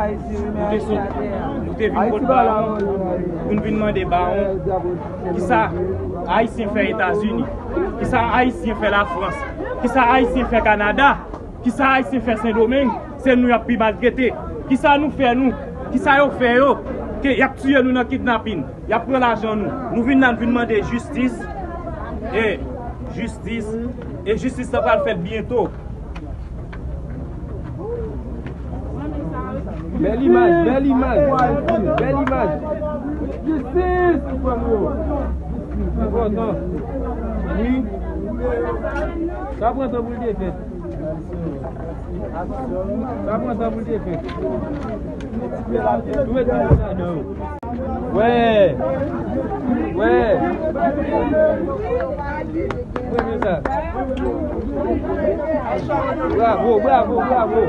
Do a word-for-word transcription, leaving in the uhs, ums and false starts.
Nou te sot, nou te vin kot Bawon, pou n vin mande Bawon, kisa Ayisyen fè Etazini, kisa Ayisyen fè Lafrans, kisa Ayisyen fè Kanada, kisa Ayisyen fè Sendomeng, se nou y ap pi maltrete. Kisa nou fè nou, kisa yo fè yo, ke y ap tiye nou nan kidnapin, y ap pran lajan nou. Nou vin la, n vin mande jistis, e jistis, e jistis la pral fèt byento. Bèl imaj, bèl imaj, bèl imaj. Jistis pou fanm yo. Enpòtan. Wi. Sa pran tan pou l te fèt. Sa pran tan pou l te fèt. Nou met ti mo ladan yo. Wè. Wè. Premye sa. Bravo, bravo, bravo.